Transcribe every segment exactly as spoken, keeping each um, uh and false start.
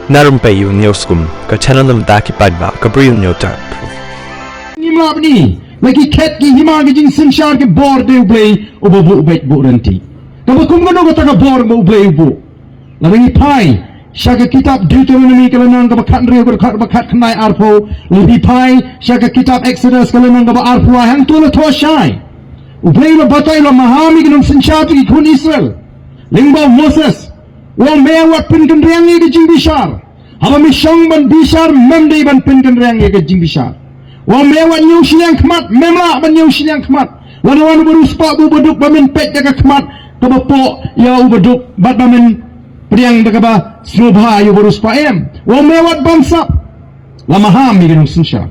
Na rympei ïa u Hynñiewskum, ka channel na bynta ki paidbah, ka Bri u Hynñiewtrep. Ngim lah ban i la ki khet ki hima ki jingsynshar ki bor, dei U Blei uba buh beit buh rynti. Kaba kum kano kata ka bor ba U Blei u buh? Lada ngi phai sha ka kitab Deuteronomi ka lynnong kaba khathynriew, ka dkhot ba khatkhyndai arphew, lada ngi phai sha ka kitab Exodus ka lynnong kaba arphew, hangto la thoh shai. U Blei u la batai, u la maham ïa ki nongsynshar, ki khun Israel, lyngba u Moses. U ong, me wat pynkynriang ïa ka jingbishar. Haba me shong ban bishar, mem dei ban pynkynriang ïa ka jingbishar. U ong, me wat ñiew shiliang khmat, mem lah ban ñiew shiliang khmat. Lada wan u bariewspah bad u baduk, ba men peit da ka khmat kaba poh ïa u baduk, bad ba men pdiang da kaba sngewbha ïa u bariewspah, em. U ong, me wat bamsap. La maham ïa ki nongsynshar.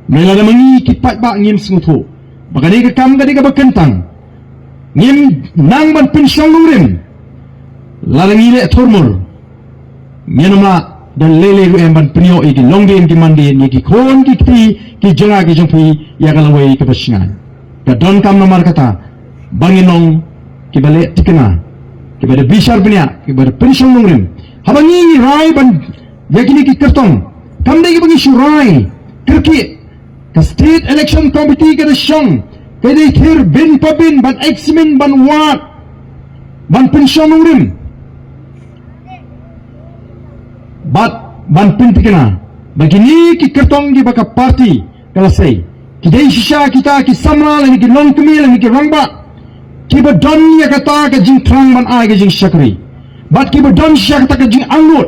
Hynrei lada ma ngi ki paidbah ngim sngewthuh ba kane ka kam ka dei kaba kyntang, ngim nang ban pynshong nongrim. Lada ngi leh thurmur, ngin ym lah da lei lei ruh em ban pynïoh ïa ki longdien ki mandien, ïa ki khun ki kti ki jong nga ki jong phi, ïa ka lawei kaba shngaiñ. Ka donkam namar kata ba ngin long kiba leh thikna, kiba da bishar bniah, kiba da pynshong nongrim. Haba ngi ngi rai ban ïa kine ki kyrtong, kam dei kiba ngi shu rai kyrkieh. Ka State Election Committee ka da shong, ka dei thir bin pa bin ban examine, ban wad, ban pynshong nongrim, bad ban pynthikna ba kine ki kyrtong kiba ka party ka la sei, ki dei shisha kita ki samla lane ki longkmie lane ki rangbah kiba don ïa kata ka jingthrang ban ai ka jingshakri, bad kiba don shisha kata ka jingangnud.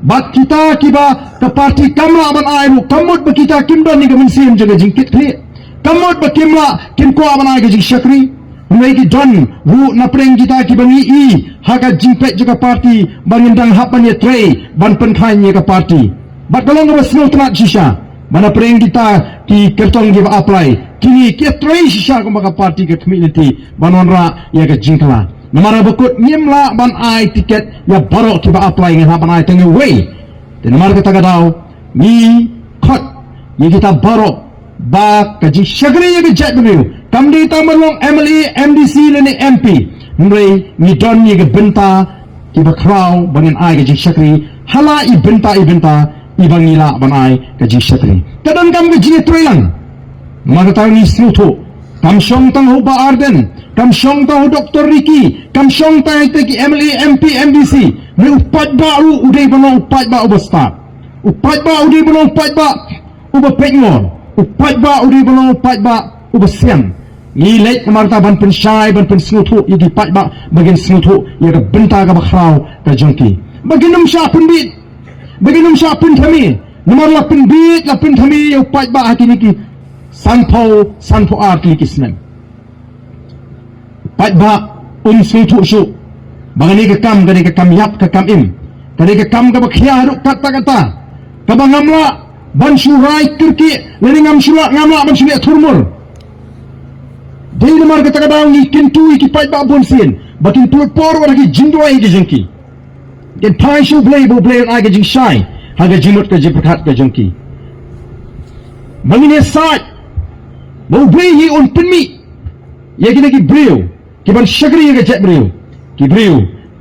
Bad kita kiba ka party kam lah ban ai ruh, kam mut ba kita kim don ïa ka mynsiem jong ka jingkitkhlieh, kam mut ba kim lah, kim kwah ban ai ka jingshakri. Hynrei ki don ruh na pdeng kita kiba ngi i ha ka jingpeit jong ka party ba ngin dang hap ban ïatrei ban pynkhlaiñ ïa ka party. Bad ka long kaba sngewtynnat shisha ba na pdeng kita ki kyrtong kiba apply, kine ki ïatrei shisha kumba ka party ka khmih lynti ban wanrah ïa ka jingkylla. Namar ba kut ngim lah ban ai tiket ïa baroh kiba apply, ngin hap ban ai tang ïa uwei. Te namar kata ka daw ngi khot ïa kita baroh ba ka jingshakri ïa ka jaitbynriew kam dei tang ban long M L A, M D C lane M P. Hynrei ngi don ïa ka bynta kiba khraw ba ngin ai ka jingshakri ha la i bynta i bynta, iba ngi lah ban ai ka jingshakri. Ka donkam ka jingïatreilang. Namar kata ngi sngewthuh, kam shong tang ha u Bah Ardent, kam shong tang ha u Doktor Ricky, kam shong tang ha kita ki M L A, M P, M D C. Me u paidbah ruh u dei ban long u paidbah uba stad. U paidbah u dei ban long u paidbah uba peitngor. U paidbah u dei ban long u paidbah uba sian. Ngi leit namar kata ban pynshai, ban pynsngewthuh ïa ki paidbah ba kin sngewthuh ïa ka bynta kaba khraw ka jong ki, ba kin ym shah pynbiej, ba kin ym shah pynthame. Namar la pynbiej, la pynthame ïa u paidbah ha kine ki sanphew, sanphew ar tylli ki snem. Paidbah um sngewthuh shuh ba kane ka kam, kane ka kam ïap, ka kam im, kane ka kam kaba khia haduh katta katta, kaba ngam lah ban shu rai kyrkieh lane ngam shu lah, ngam lah ban shu leh thurmur. Dei namar kata ka daw ngi kyntu ïa ki paidbah bunsien ba kin tlot por wat ha ki jingduwai ki jong ki. Kin phai sha U Blei ba U Blei un ai ka jingshai ha ka jingmut ka jingpyrkhat ka jong ki. Ba ngin ïasaid ba U Blei hi un pynmih ïa kine ki briew kiban shakri ïa ka jaitbynriew, ki briew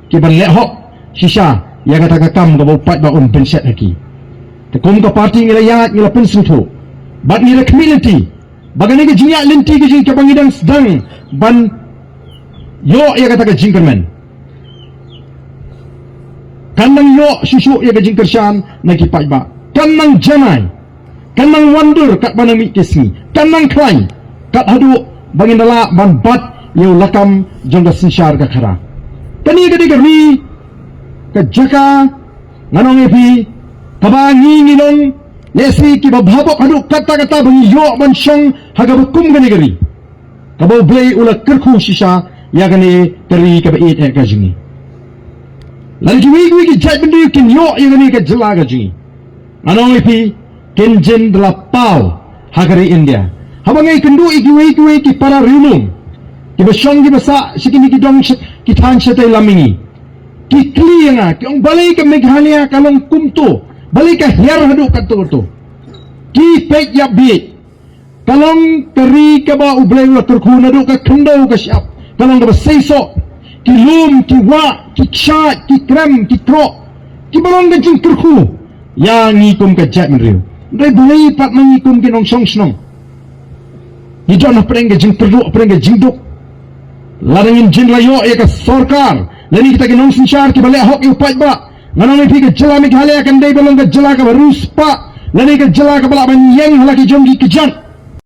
kiban leh hok shisha ïa kata ka kam kaba u paidbah un pynshet ha ki. Te kum ka party ngi la ïaid, ngi la pynsngewthuh bad ngi la khmih lynti ba kane ka jingïaid lynti ka jong ngi kaba ngi dang sdang ban ïoh ïa kata ka jingkyrmen, kan nang ïoh shuh shuh ïa ka jingkyrshan na ki paidbah, kan nang janai, kan nang wandur katba nang mih ki sngi, kan nang khlaiñ kat haduh ba ngin da lah ban bat ïa u lakam jong ka synshar ka khadar. Kane ka dei ka ri, ka jaka, ngan ong ïa phi, kaba ngi ngi long lehse kiba bha bok haduh katta katta ba ngi ïoh ban shong ha kaba kum kane ka ri, kaba U Blei u la kyrkhu shisha ïa kane ka ri kaba ïeit eh ka jong ngi. Lada kiwei kiwei ki jaitbynriew kin ïoh ïa kane ka jylla ka jong ngi, ngan ong ïa phi, kin jin da la paw ha ka ri India. Haba nga ïakynduh ïa kiwei kiwei ki para riewlum kiba shong kiba sah sha kine ki dong sha ki thaiñ shatei lam mihngi, ki kylli ïa nga, ki ong, balei ka Meghalaya ka long kumto, balei ka hiar haduh katto katto? Ki peit ïa bieit. Ka long ka ri kaba U Blei u la kyrkhu naduh ka khyndew ka shyiap, ka long kaba seisoh. Ki lum, ki wah, ki kshaid, ki krem, ki kroh, Kiba long ka jingkyrkhu ïa ngi kum ka jaitbynriew. Hynrei balei pat ma ngi kum ki nongshong shnong ngi don hapdeng ka jingpyrduh, hapdeng ka jingduk? Lada ngin jin la ïoh ïa ka sorkar lane kita ki nongsynshar kiba leh hok ïa u paidbah, ngan ong ïa phi, ka jylla Meghalaya kan dei ban long ka jylla kaba riewspah lane ka jylla kaba lah ban ïeng ha la ki jong ki kjat.